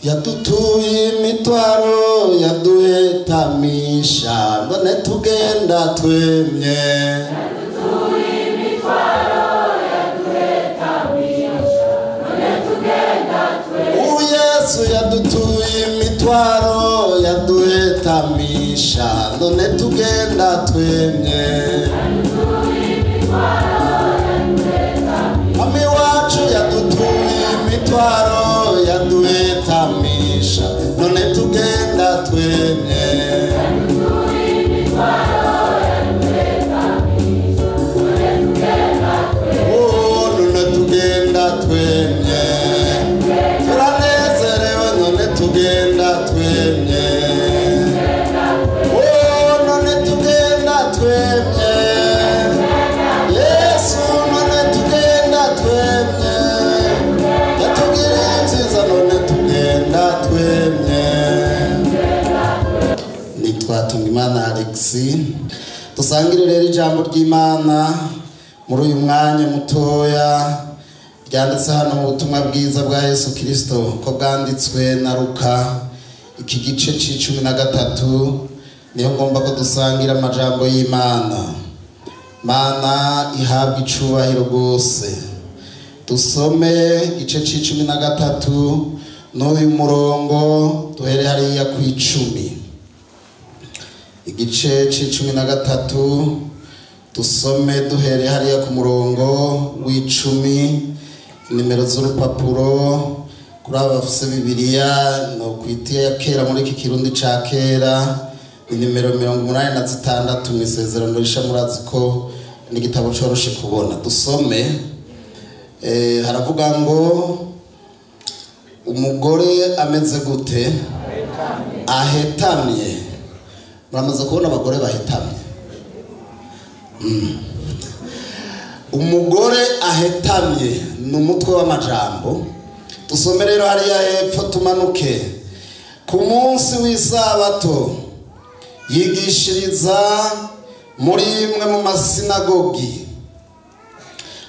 Yadutuye imitwaro yaduhetamisha, none tugenda twemye. Yadutuye imitwaro yaduhetamisha, none tugenda twemye. Yesu yadutuye imitwaro yaduhetamisha, none tugenda twemye. Yadutuye imitwaro yaduhetamisha, Mami wacu yadutuye imitwaro yaduhetamisha, none tugenda twemye. Yadutuye imitwaro yaduhetamisha, none tugenda twemye. Oh, none tugenda twemye, turanezerewe, none tugenda twemye. Oh, none tugenda twemye, Yesu none tugenda twemye, yatugiriye ibyiza, none tugenda twemye. Nitwa Tungimana Alexis. Dusangire rero ijambo ry'Imana muri uyu mwanya mutoya, ryanditse hano mu butumwa bwiza bwa Yesu Kristo ko bwanditswe na Luka, iki gice c'13 niyo ngomba ko dusangira amajambo y'Imana. Mana ihabwa icubahiro rwose. Dusome igice c'13 n'uyu murongo, duhere hariya ku 10. Igice c'13 dusome duhere hariya ku murongo w'10, nimero z'urupapuro kuri aba bafise Bibiliya no kwitiya ya kera muri iki Kirundi ca kera, nimero 86 mu Isezerano Risha. Murazi ko n'igitabo coroshe kubona. Dusome. Haravuga ngo umugore ameze gute? Ahetamye. Muramaze kubona abagore bahetamye? Umugore ahetamye ni umutwe w'amajambo. Dusome rero hariya hepfo tumanuke. Ku munsi w'isabato yigishiriza muri imwe mu masinagogi.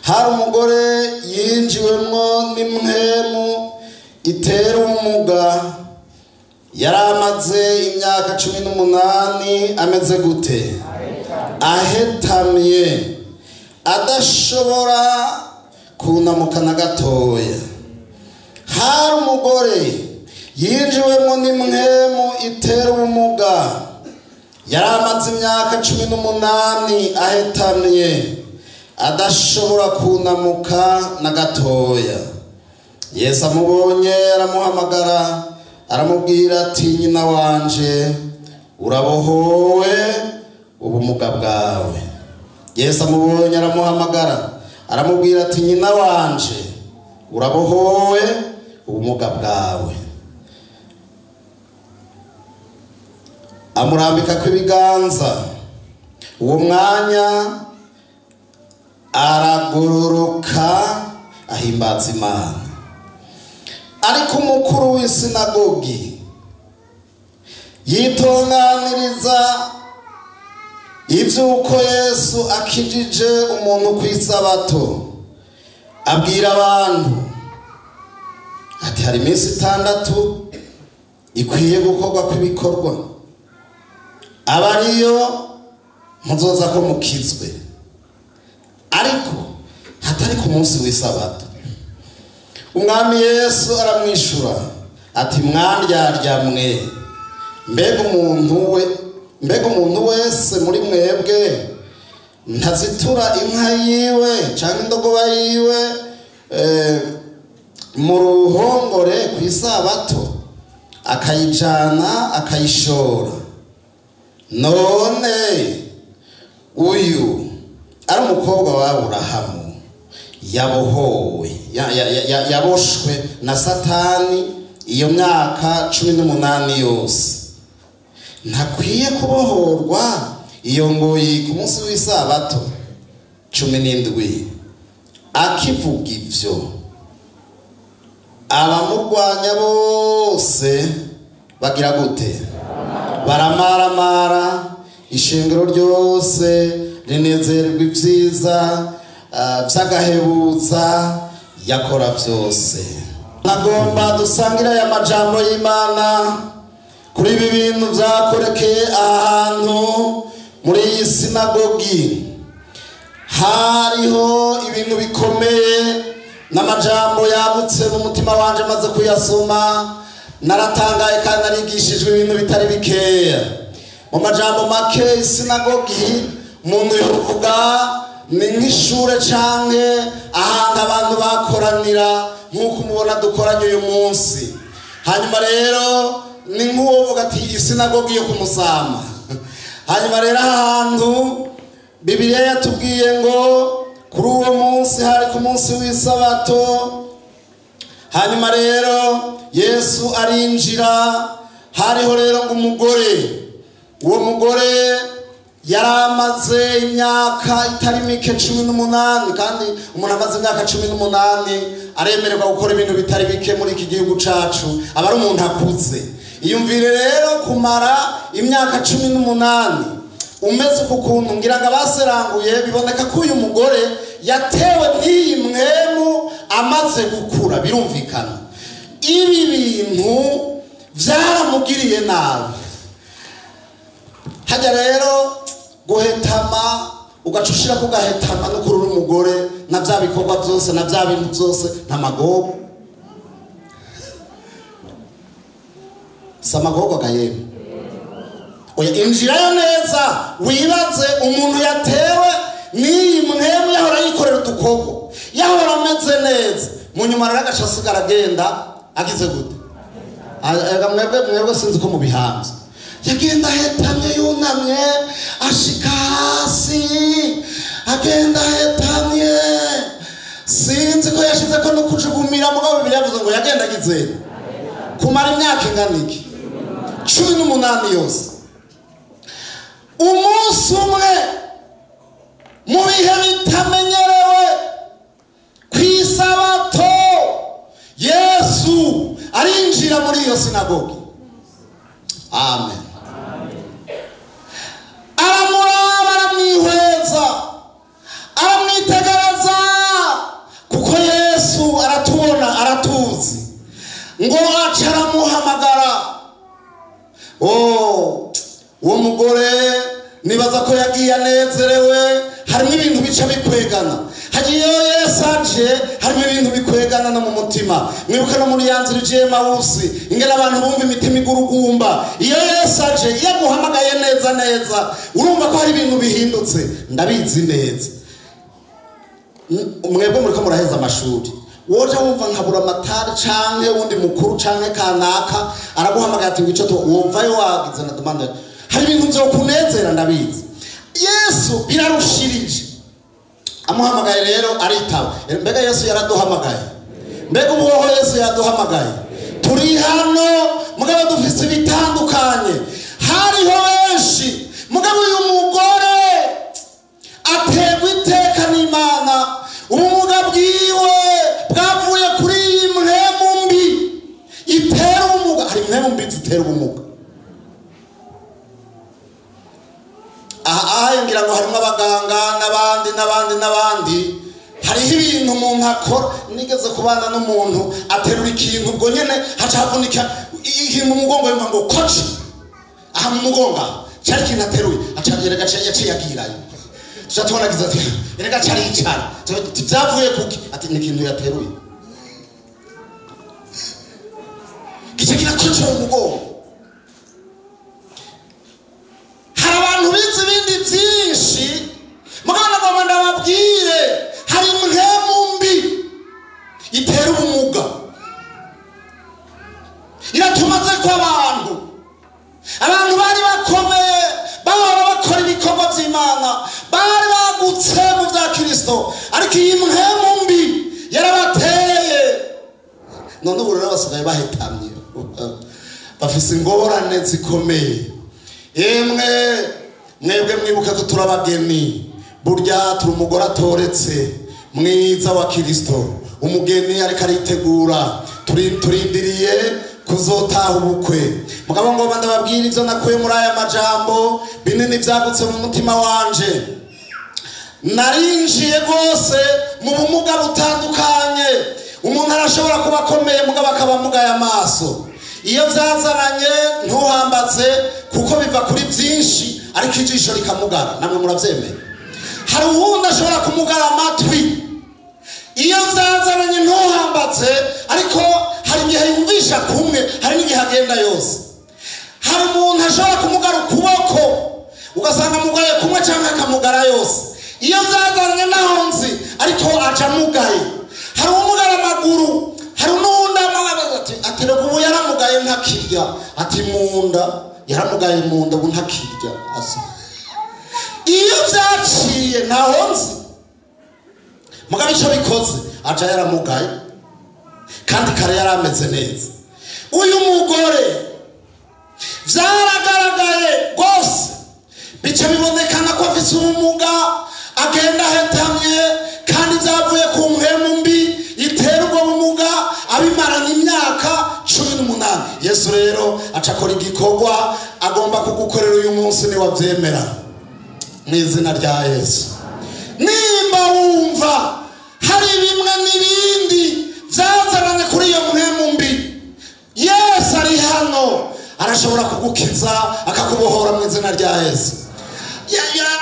Hari umugore yinjiwemwo n'impwemu itera ubumuga, yari amaze imyaka 18 ameze gute? Ahetamye, adashobora kunamuka na gatoya. Hari umugore yinjiwemwo n'impwemu itera ubumuga, yari amaze imyaka 18 ahetamye, adashobora kunamuka na gatoya. Yesu amubonye aramuhamagara, aramubwira ati: nyina wanje, urabohowe ubumuga bwawe. Yesu amubonye aramuhamagara, aramubwira ati: nyina wanje, urabohowe ubumuga bwawe. Amurambika kw'ibiganza, uwo mwanya aragororoka ahimbaza Imana. Ariko umukuru w'isinagogi yitunganiriza ivy'uko Yesu akijije umuntu kw'isabato, abwira abantu ati: hari iminsi 6 ikwiye gukorwa kw'ibikorwa, aba ariyo muzoza ko mukizwe, ariko hatari ku munsi w'isabato. Umwami Yesu aramwishura ati: mwandyarya mwe, mbega umuntu wese muri mwebwe ntazitura inka yiwe canke indogoba yiwe mu ruhongore kw'isabato, akayijana akayishora? None uyu ari umukobwa wa Aburahamu, yabohowe, yaboshwe na Satani iyo myaka 18 yose, ntakwiye kubohorwa iyo ngoyi ku munsi w'isabato? 17. Akivuga ivyo, abamurwanya bose bagira gute? Baramaramara. Ishengero ryose rinezererwa ibyiza vy'agahebuza yakora vyose. Nagomba dusangire aya majambo y'Imana kuri ibi bintu byakorekeye ahantu muri iyi sinagogi. Hariho ibintu bikomeye n'amajambo yagutse mu mutima wanje maze kuyasoma naratangaye kandi narigishijwe ibintu bitari bikeya. Mu majambo make, isinagogi umuntu yovuga ni nk'ishure canke ahantu abantu bakoranira nk'uko mubona dukoranye uyu munsi. Hanyuma rero ni nk'uwovuga ati isinagogi yo kumusama. Hanyuma rero ahantu Bibiliya yatubwiye ngo kuri uwo munsi hari ku munsi w'isabato. Hanyuma rero Yesu arinjira, hariho rero ngo umugore, uwo mugore yaramaze imyaka itari mike 18, kandi umuntu amaze imyaka 18 aremererwa gukora ibintu bitari bike muri iki gihugu cacu, aba ari umuntu akuze. Iyumvire rero kumara imyaka 18 umeze uku kuntu, ngira ngo abaseranguye biboneka ko uyu mugore yatewe n'iyi mwemu amaze gukura. Birumvikana ibi bintu vyaramugiriye nabi. Hajya rero guhetama ugaca ushirako ugahetama no kuri uri umugore na vya bikorwa vyose na vya bintu vyose n'amagogo, si amagogo ga yemwe. Oya, injirayo neza wibaze umuntu yatewe n'iyi mwemu yahora yikorera udukorwa, yahora ameze neza, mu nyuma rero agaca asigara agenda agize gute? Erega mwebwe sinzi ko mubihanze. Yagenda ahetamye yunamye ashika hasi, agenda ahetamye, sinzi ko yashize ko no kujugumira, mugabo Bibiliya yavuze ngo yagenda agize kumara imyaka ingana iki? 18 yose. Umunsi umwe mu bihe bitamenyerewe kw'isabato, Yesu arinjira muri iyo sinagogi. Amen. Aramuraba, aramwihweza, aramwitegereza, kuko Yesu aratubona, aratuzi. Ngo aca aramuhamagara. Oh, uwo mugore nibaza ko yagiye anezerewe. Harimo ibintu bica bikwegana, hagiye Yesu aje, harimo ibintu bikwegana no mu mutima. Mwibuke no muri ya nzira ije Emawusi, ingene abantu bumva imitima igurugumba. Iyo Yesu aje, iyo aguhamagaye neza neza, urumva ko hari ibintu bihindutse. Ndabizi neza, mwebwe muriko muraheza amashuri, woje wumva nkabura amatari canke wundi mukuru canke kanaka araguhamagaye ati ngwico, wumvayo wagize na demande, hari ibintu vyo kunezera. Ndabizi Yesu birarushirije. Amuhamagaye rero aritaba. Mbega Yesu yaraduhamagaye, mbega ubuhoho Yesu yaduhamagaye. Turi hano mugabo dufise ibitandukanye, hariho benshi, mugabo uyu mugore aterwa iteka n'Imana. Ubumuga bwiwe bwavuye kuri iyi mpwemu mbi itera ubumuga. Hari impwemu mbi zitera ubumuga. Aha ngira ngo harimo abaganga n'abandi n'abandi n'abandi. Hariho ibintu umuntu akora. Nigeze kubana n'umuntu aterura ikintu ubwo nyene haca havunika ikintu mu mugongo, yumva ngo koci aha mu mugongo cari ikintu ateruye, aca yerega yaciye agirayo. Tuca tubona agize ati erega caricara, vyavuye kuki? Ati ni ikintu yateruye gice kirakoca mu mugongo. Hari abantu bize ibindi byinshi, mugabo nagomba ndababwire hari impwemu mbi itera ubumuga, iratumaze ko abantu bari bakomeye, bahora bakora ibikorwa by'Imana, bari bagutse mu bya Kristo, ariko iyi mpwemu mbi yarabateye. None ubu rero basigaye bahetamye, bafise ingorane zikomeye. Yemwe mwebwe mwibuke ko turabageni, burya turi umugore atoretse mwiza wa Kristo, umugeni ariko aritegura, turindiriye kuzotaha ubukwe. Mugabo ngomba ndababwira ivyo nakuye muri aya majambo binini vyagutse mu mutima wanje. Narinjiye rwose mu bumuga butandukanye. Umuntu arashobora kuba akomeye mugabo akaba amugaye amaso. Iyo byazananye ntuhambaze kuko biva kuri byinshi, ariko ijisho rikamugara. Namwe murabyemera. Hari uwundi ashobora kumugara amatwi. Iyo byazananye ntuhambaze, ariko hari igihe yumvisha kumwe, hari n'igihe agenda yose. Hari umuntu ashobora kumugara ukuboko, ugasanga amugaye kumwe cyangwa akamugara yose. Iyo byazananye naho nzi, ariko aca amugaye. Hari umugara amaguru, hari n'uwundi ati reka ubu yaramugaye ntakirya, ati munda yaramugaye munda ubu ntakirya. Iyo byaciye ntaho nzi, mugabo icyo bikoze aca yaramugaye, kandi kare yarameze neza. Uyu mugore byaragaragaye rwose, bica bibonekana ko afite ubumuga, agenda ahetamye, kandi byavuye ku mpemu mbi itera ubwo bumuga, abimaranye imyaka 18. Yesu rero aca akora igikorwa agomba kugukorera uyu munsi niwabyemera, mu izina rya Yesu. Nimba wumva hari bimwe n'ibindi byazananye kuri iyo mpemu mbi, Yesu ari hano, arashobora kugukiza akakubohora mu izina rya Yesu.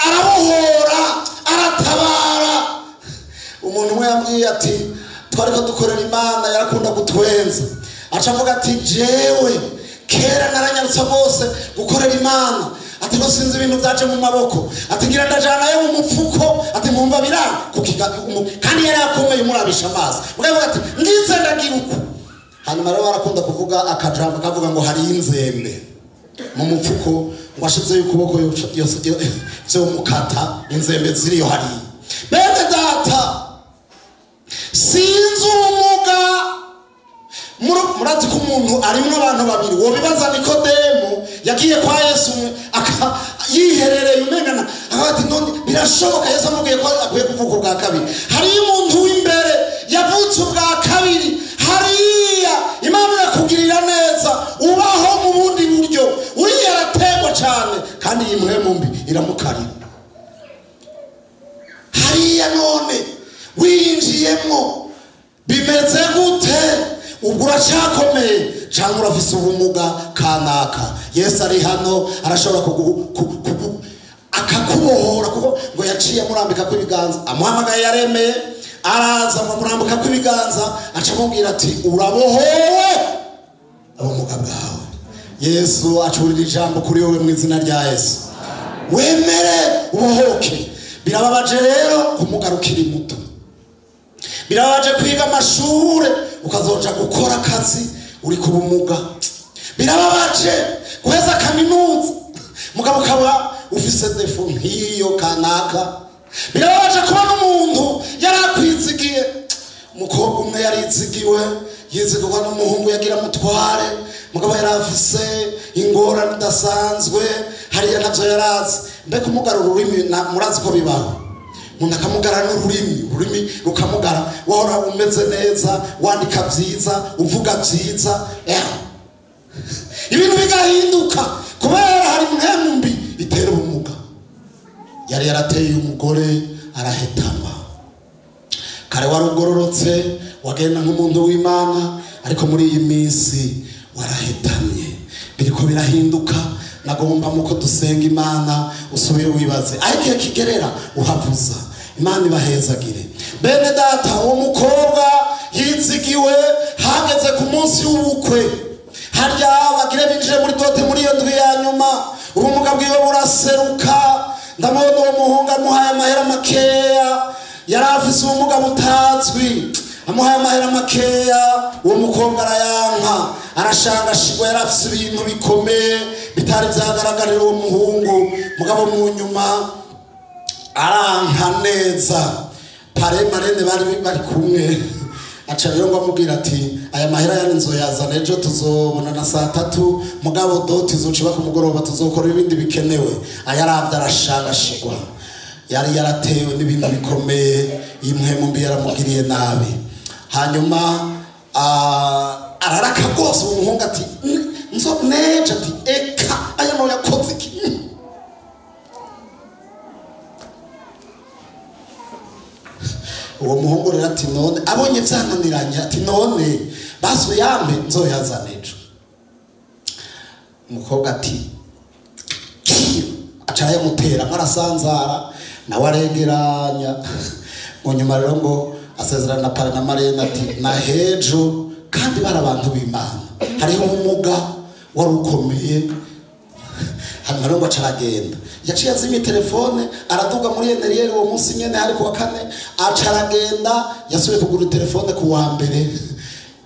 Arabohora, aratabara. Umuntu umwe yambwiye ati twari ko dukorera Imana, yarakunda gutwenza, aca avuga ati jewe kera naranyarutse rwose gukorera Imana, ati no sinzi ibintu byaje mu maboko, ati ngira ndajanayo mu mupfuko, ati mpumva biranga, kandi yari akomeye umurabisha amaso. Mugabo ati ngize ndagira uku. Hanyuma rero barakunda kuvuga akajambo kavuga ngo hari inzembe mu mupfuko, ngo ashizeyo ukuboko yo mukata, inzembe ziriyo hariya. Bene data, sinzi ubumuga. Murazi ko umuntu arimwo abantu babiri. Wobibaza Nikodemu yagiye kwa Yesu yiherereye umengana, akavuga ati none birashoboka? Yesu amubwiye ko akwiye kuvuka ubwa kabiri. Hariyo umuntu w'imbere yavutse ubwa kabiri, hariya Imana irakugirira neza, ubaho mu bundi buryo. Uriya arategwa cyane, kandi iyi mpemu mbi iramukarira. Hariya none winjiyemo bimeze gute? Ubwo uracyakomeye cyangwa urafise ubumuga kanaka? Yesu ari hano, arashobora akakubohora, kuko ngo yaciye amurambika kw'ibiganza, amuhamagaye yaremeye, araza amurambika kw'ibiganza, aca amubwira ati urabohowe ubumuga bwawe. Yesu acurira ijambo kuri wowe mu izina rya Yesu, wemere ubohoke. Birababaje rero kumugara ukiri muto, birababaje kwiga amashure ukazoja gukora akazi uri ku bumuga, birababaje guheza kaminuza mugabo ukaba ufise defo nk'iyo kanaka, birababaje kubona umuntu yarakwizigiye. Umukobwa umwe yarizigiwe, yizigirwa n'umuhungu yagira mutware, mugabo yarafise ingorane idasanzwe, hariya navyo yarazi. Mbega umugara ururimi, murazi ko bibaho, umuntu akamugara n'ururimi, ururimi rukamugara, wahora umeze neza, wandika byiza, uvuga byiza, ibintu bigahinduka kubera hari impemu mbi itera ubumuga. Yari yarateye umugore arahetama. Kare warugororotse, wagenda nk'umuntu w'Imana, ariko muri iyi minsi warahetamye, biriko birahinduka. Nagomba muko dusenga Imana usubire wibaze aho igihe kigerera uhavuza. Imana ibahezagire. Bene data, uwo mukobwa yizigiwe, hageze ku munsi w'ubukwe, harya bagire binjire muri dote muri iyo ndwi ya nyuma, ubumuga bwiwe buraseruka. Ndamubona uwo muhungu amuhaye amahera makeya, yari afise ubumuga butazwi, amuhaye amahera makeya, uwo mukobwa arayanka, arashangashigwa. Yari afise ibintu bikomeye bitari byagaragarira uwo muhungu, mugabo mu nyuma aranka neza. Pare marene bari bari kumwe, aca rero ngo amubwira ati aya mahera yani nzoyazana ejo, tuzobona na saa 3, mugabo doti izoca ku mugoroba, tuzokora ibindi bikenewe. Ayaravye arashangashigwa, yari yaratewe n'ibintu bikomeye, iyi mpemu mbi yaramugiriye nabi. Hanyuma araraka rwose uwo muhungu ati nzo neje, ati eka aya no yakoze iki? Uwo muhungu rero ati none abonye vyananiranye, ati none basi uyampe nzoyazana ejo. Umukobwa ati aca arayamutera nk'arasanzara, nawe aregeranya. Mu nyuma rero ngo asezerana na pare na marene ati na hejo, kandi bari abantu b'Imana, hariho ubumuga wari ukomeye. Hanyuma rero ngo aca aragenda, yaciye azimya telefone, araduga muri Eneriyeri uwo munsi nyene, hari ku wa kane, aca aragenda, yasubiye kugura telefone ku wa mbere.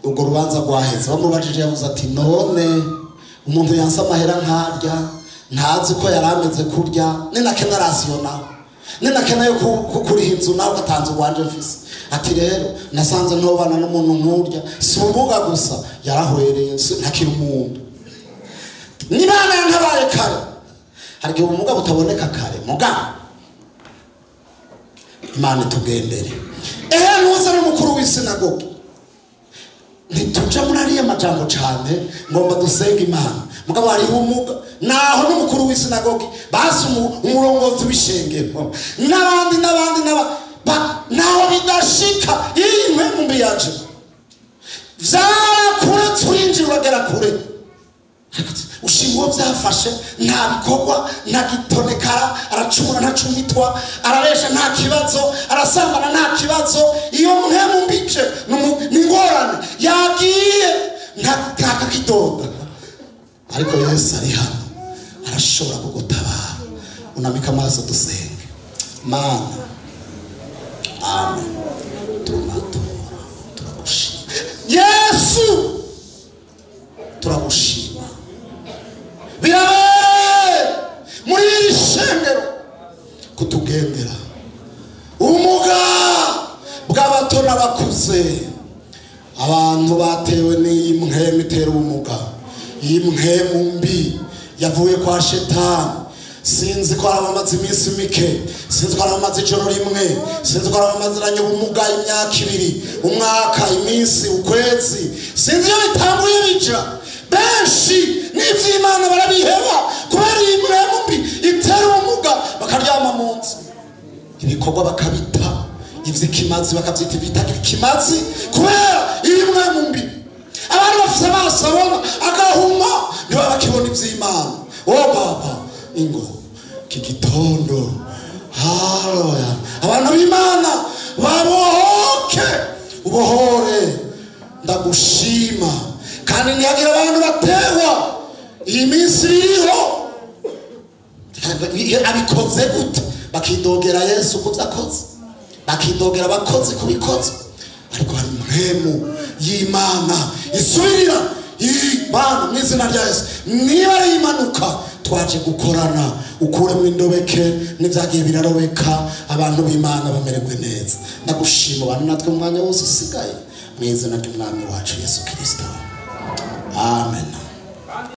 Ubwo rubanza rwaheze, bamubajije yavuze ati none umuntu yanse amahera nkarya, ntazi ko yari ameze kurya, ni na kenarasiyo nawe, ni na kena yo kuriha inzu nawe ugatanze uwanje mfise. Ati rero nasanze ntobana n'umuntu nkurya, si ubumuga gusa, yarahwereye ntakiri umuntu. N'Imana yantabaye kare. Hari igihe ubumuga butaboneka kare, muga Imana itugendere. Ehe ntuze n'umukuru w'isinagogi, ntituja muri ariya majambo cane, ngomba dusenga Imana. Mugabo hariho ubumuga, naho n'umukuru w'isinagogi, basi umurongozi w'ishengero, n'abandi n'abandi naho bidashika. Iyi mpemu mbi yaje vyarakure, turinjira uragera kure. Ushima uwo byafashe, nta bikorwa, nta gitonekara, aracumura ntacumitwa, arabesha nta kibazo, arasambana nta kibazo. Iyo mpemu mbice ni ingorane, yagiye nta kakidoda. Ariko Yesu ari hano, arashobora kugutabara. Unamika amaso dusenge. Mana, amen, tunatora, turagushima Yesu, turagushima. Birabereye muri iri shengero kutugendera. Ubumuga bw'abato n'abakuze, abantu batewe n'iyi mpwemu itera ubumuga, iyi mpwemu mbi yavuye kwa Shetani. Sinzi ko hari abamaze iminsi mike, sinzi ko hari abamaze ijoro rimwe, sinzi ko hari abamaziranye ubumuga imyaka 2, umwaka, iminsi, ukwezi, sinzi iyo bitanguye bija. Benshi n'ivy'Imana barabiheba kubera iyi mpwemu mbi itera ubumuga, bakaryama mu nzu, ibikorwa bakabita ivy'ikimazi, bakavyita ibitagira ikimazi kubera iyi mpwemu mbi. Abantu bafise amaso abona agahuma, ntibaba bakibona ivy'Imana. O Baba, ingo iki gitondo, haleluya, abantu b'Imana babohoke, ubohore. Ndagushima. Kandi ntihagira abantu batewa iyi minsi iriho, abikoze gute, bakidogera Yesu ku byo akoze, bakidogera abakozi ku bikoze. Ariko hari impwemu y'Imana isubirira Imana mu izina rya Yesu. Niba ari impanuka twaje gukorana, ukuremo indobeke n'ibyagiye birarobeka, abantu b'Imana bamererwe neza. Ndagushima abantu natwe mu mwanya wose usigaye, mu izina ry'Umwami wacu Yesu Kirisito, amen.